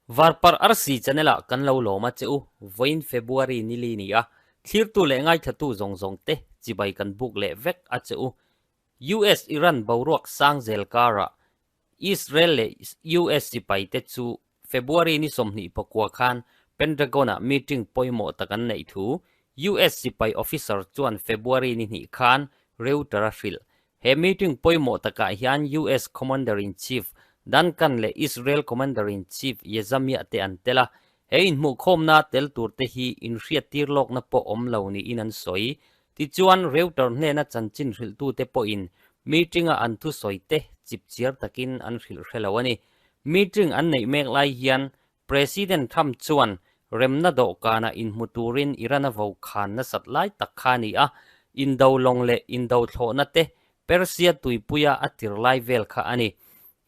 Varparh Arsi channel ah kan lo lawm a che u, vawiin February ni li ni a, thlirtu leh ngaithlatu zawng zawng te chibai kan buk leh vek a che u. US Iran boruak sang zel karah Israel leh US sipai te chu February ni 24 khan Pentagon ah meeting pawimawh tak an neih thu US sipai officer chuan February ni hnih khan Reuter a hrilh. He meeting pawimawh takah hian US Commander-in-Chief Duncan leh Israel Commander-in-Chief Yezamia te an tel a, he inhmuhkhawmna tel turte hi inhriattir lawkna pawh awm lo niin an sawi. Tichuan, Reuter hnena chanchin hrilhtute pawhin meeting-a an thusawi te chipchiar takin an hrilh hre lo a ni. Meeting an neih mek lai hian President Trump chuan remna dawhkanah inhmu turin Iran a vo khan nasat lai tak kha a ni a, indo lawng leh indo thlawhna te Persia tuipuia a tir lai vel kha a ni.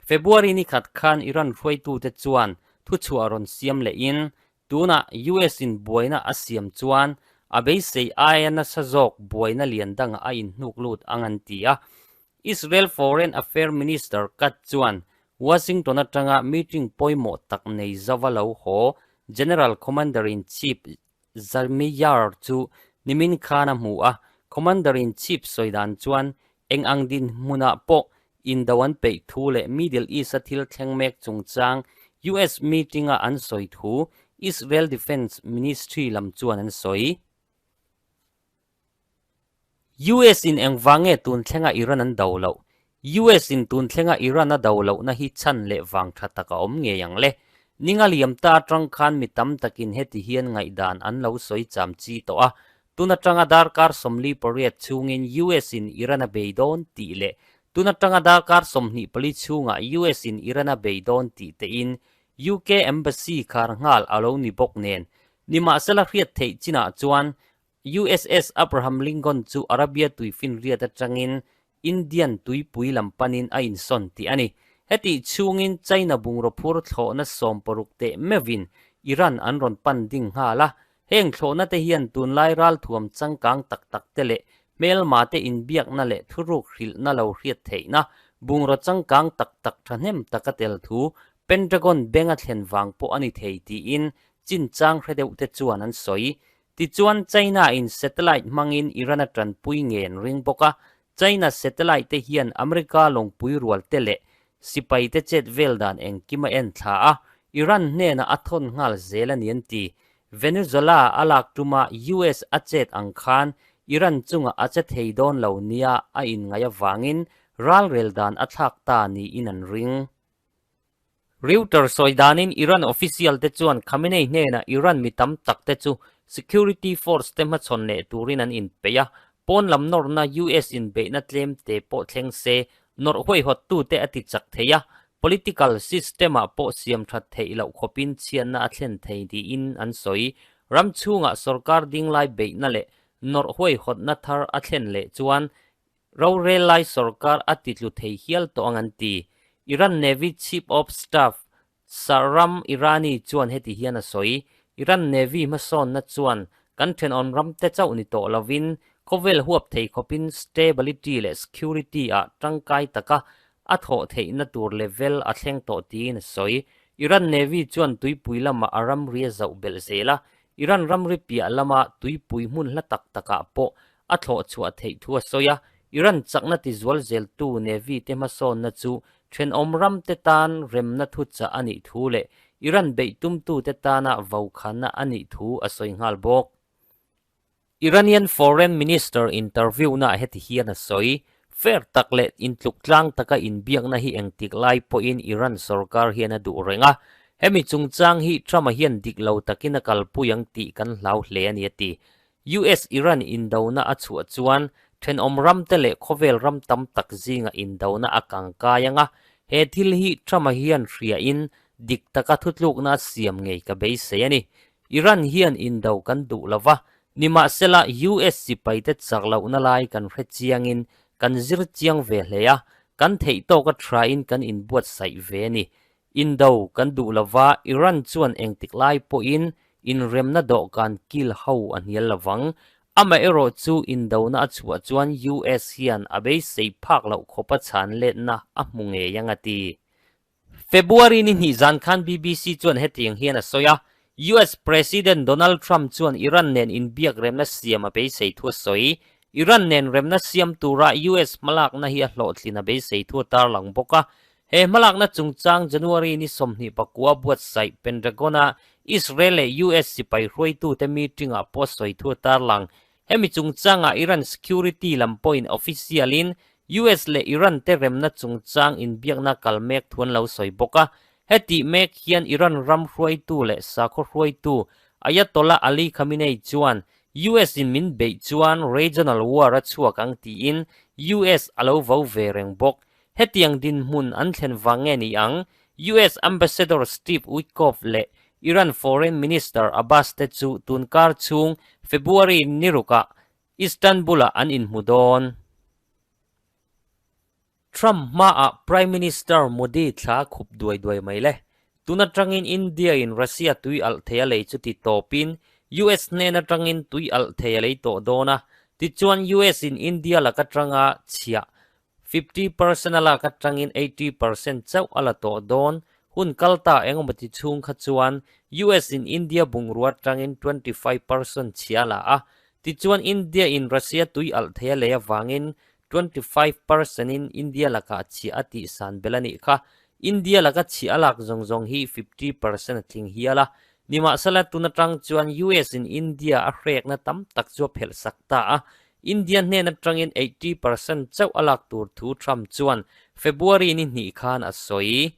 February ni khat khan Iran hruaitute chuan thuchhuah rawn siam lehin tunah US in buaina a siam chuan a beisei aia nasa zawk buaina lian dangah a inhnuk lut ang an ti a. Israel Foreign Affair Minister Katz chuan Washington atanga meeting pawimawh tak nei zauva lo haw General Commander-in-Chief Zamir chu nimin khan a hmu a, Commander-in-Chief sawi dan chuan eng ang dinhmunah pawh indo an peih thu leh Middle East-a thil thleng mek chungchang US meeting-a an sawi thu Israel Defence Ministry lam chuan an sawi. US in engvang nge tun thlenga Iran an do loh? US in tun thlenga Iran a do lohna hi chhan leh vang tha tak a awm ngei ang le. Ninga liam ta atang khan mi tam takin heti hian ngaihdan an lo sawi cham chi tawh a. Tun atanga darkar 48 chhungin US in Iran a bei dawn tih leh tun atanga darkar 24 chhungah US in Iran a bei dawn tih tein UK Embassy khar nghal a lo ni bawk nen. Nimahsela hriat theih chinah chuan USS Abraham Lincoln chu Arabia tuifinriat atangin Indian tuipui lam panin a insawn tih a ni. Hetih chhungin China bungraw phur thlawhna 60 teh meuhin Iran an rawn pan ding nghal a. Heng thlawhna te hian tunlai ralthuam changkang tak tak te leh hmelma te inbiakna leh thuruk hrilhna lo hriat theihna bungraw changkang tak tak thahnem taka tel thu Pentagon benga thlen vang pawh a ni thei tiin chinchang hre deuh te chuan an sawi. Tichuan China in satellite hmangin Iran a tanpui nge an ring bawk a, China satellite te hian America lawngpui rual te leh sipai te chet vel dan engkim a en thla a, Iran hnenah a thawn nghal zel a ni an ti. Venezuela a lak tuma US a chet ang khan Iran chungah a che thei dawn lo nia a inngaih avangin ralrel dan a thlak ta niin an ring. Reuters sawi danin Iran official te chuan Khamenei hnenah Iran mi tam tak te chu security force te hmachhawn leh turin an inpeih a, pawn lam nawrna US inbeihna tlem te pawh thleng se nawrh huaihawttute a ti chak thei a, political system-ah pawh siam that theih loh khawpin chhiatna a thlen thei tiin an sawi. Ram chhungah sorkar dinglai beihna leh nawrh huaihawtna thar a thlen leh chuan Rorel lai sorkar a titlu thei hial tawh ang an ti. Iran Navy Chief of Staff Shahram Irani chuan heti hian a sawi, Iran Navy hmasawnna chuan kan thenawm ramte chauh ni tawh lovin khawvel huap thei khawpin stability leh security ah tangkai taka a thawh theihna tur level a thleng tawh tiin a sawi. Iran Navy chuan tuipui lamah a ramri a zauh belh zel a, Iran ramri piah lama tuipui hmun hla tak takah pawh a thlawh chhuah theih thu a sawi a, Iran chakna tizual zeltu Navy te hmasawnna chu thenawm ramte tan remna thuchah a nih thu leh Iran beih tumtute tana vokhanna a nih thu a sawi nghal bawk. Iranian Foreign Minister interview-naah heti hian a sawi, Fair tak leh intluk tlang taka inbiakna hi engtik lai pawhin Iran sorkar hian a duh reng a, hemi chungchang hi Trump-a hian dik lo takin a kalpui ang tih kan hlau hle a ni a ti. US-Iran indona a chhuah chuan thenawm ramte leh khawvel ram tam tak zingah indona a kangkai ang a, he thil hi Trump-a hian hriain dik taka thutlukna a siam ngei ka beisei a ni. Iran hian indo kan duh lo va, nimahsela US sipaite chak lohna lai kan hre chiangin kan zir chiang ve hle a, kan theih tawka thain kan inbuatsaih ve a ni. Indo kan duh lo va, Iran chuan engtik lai pawhin inremna dawhkan kil ho a hnial lo vang. Amaherawh chu indona a chhuah chuan US hian a beisei phak loh khawpa chhan letna a hmu ngei ang a ti. February ni hnih zan khan BBC chuan hetiang hian a sawi a, US President Donald Trump chuan Iran nen inbiak remna siam a beisei thu a sawi. Iran nen remna siam tura US hmalakna hi a hlawhtlin a beisei thu a tarlang bawk a. He hmalakna chungchang January ni 24 buatsaih Pentagon-a Israel leh US sipai hruaitute meeting-ah pawh a sawi thu a tarlang. Hemi chungchangah Iran security lam pawhin official-in US leh Iran te remna chungchang inbiakna kal mek thu an lo sawi bawk a. Hetih mek hian Iran ram hruaitu leh sakhaw hruaitu Ayatollah Ali Khamenei chuan US in min beih chuan regional war a chhuak ang tiin US a lo vo ve reng bawk. Hetiang dinhmun an thlen vang nge ni ang? US Ambassador Steve Witkoff leh Iran Foreign Minister Abbas te chu tunkar chhung February ni rukah Istanbul-ah an inhmu dawn. Trump hmaah Prime Minister Modi thla a khup duai duai mai le. Tun atangin India-in Russia tui alh thei a lei chu ti tawpin US hnen atangin tui alh thei a lei tawh dawn a, tichuan US-in India lak atanga chhiah 50% a lak atangin 80% chauh a la tawh dawn. Hun kal ta engemaw chhung kha chuan US in India bungrua atangin 25% chhia a la a, tichuan India in Russia tui alh thei a lei avangin 25% in India lakah chhia a tih san belh a nih kha. India laka chhia a lak zawng zawng hi 50% a tling hial a. Nimahsela tun atang chuan US in India a hrekna tam tak chu a phelh sak ta a, India hnen atangin 80% chauh a lak tur thu Trump chuan February ni hnih khan a sawi.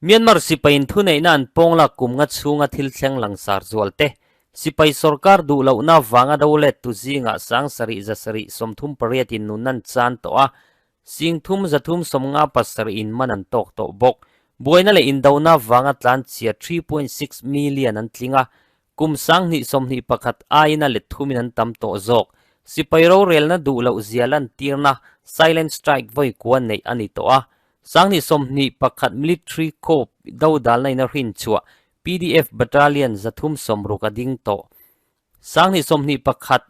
Myanmar sipaiin thuneihna an pawng lak kum nga chhunga thil thleng langsar zual te, sipai sorkar duh lohna vanga do let tu zingah 7738 in nun an chan tawh a, 3357 in man an tawk tawh bawk. Buaina leh indona vanga tlanchhia 3.6 million an tling a, Kum 2021 aiin a let thumin an tam tawh zawk. Sipai rorelna duh loh zia lantirna silent strike vawi kua neih a ni tawh a. 2021 military coup dodalna in a hrin chhuah PDF battalion 360 a ding tawh. 2021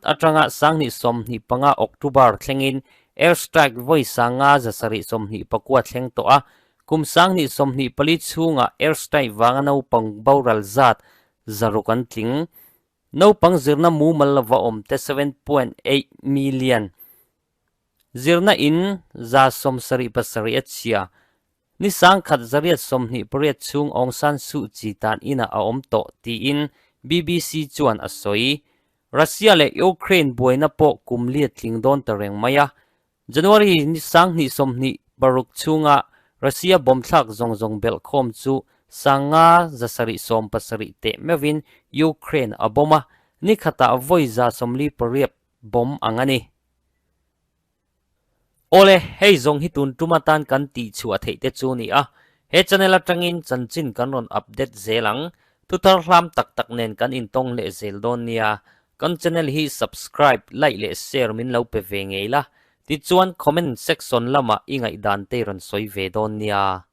atanga 2025 October thlengin air strike vawi 529 thleng tawh a. Kum 2024 chhungah air strike vanga naupang boral zat 600 an tling. Naupang zirna mumal lova awm te 7.8 million. Zirna in 77 a chhia. Ni 1128 chhung Aung San Suu Kyi tan inah a awm tawh tiin BBC chuan a sawi. Russia leh Ukraine buaina pawh kum liat tling dawn ta reng mai a. January ni 2026 chhunga Russia bomb thlak zawng zawng belh khawm chu 570 teh meuhin Ukraine a bomb a, ni khatah vawi 48 bomb ang a ni. Awle, hei zawng hi tun tum atan kan tih chhuah theih te chu ni a, he channel atangin chanchin kan rawn update zel ang. Thuthar hlam tak tak nen kan intawng leh zel dawn nia. Kan channel hi subscribe, like leh share min lo pe ve ngei la. Tichuan comment section lamah i ngaihdan te i rawn sawi ve dawn nia.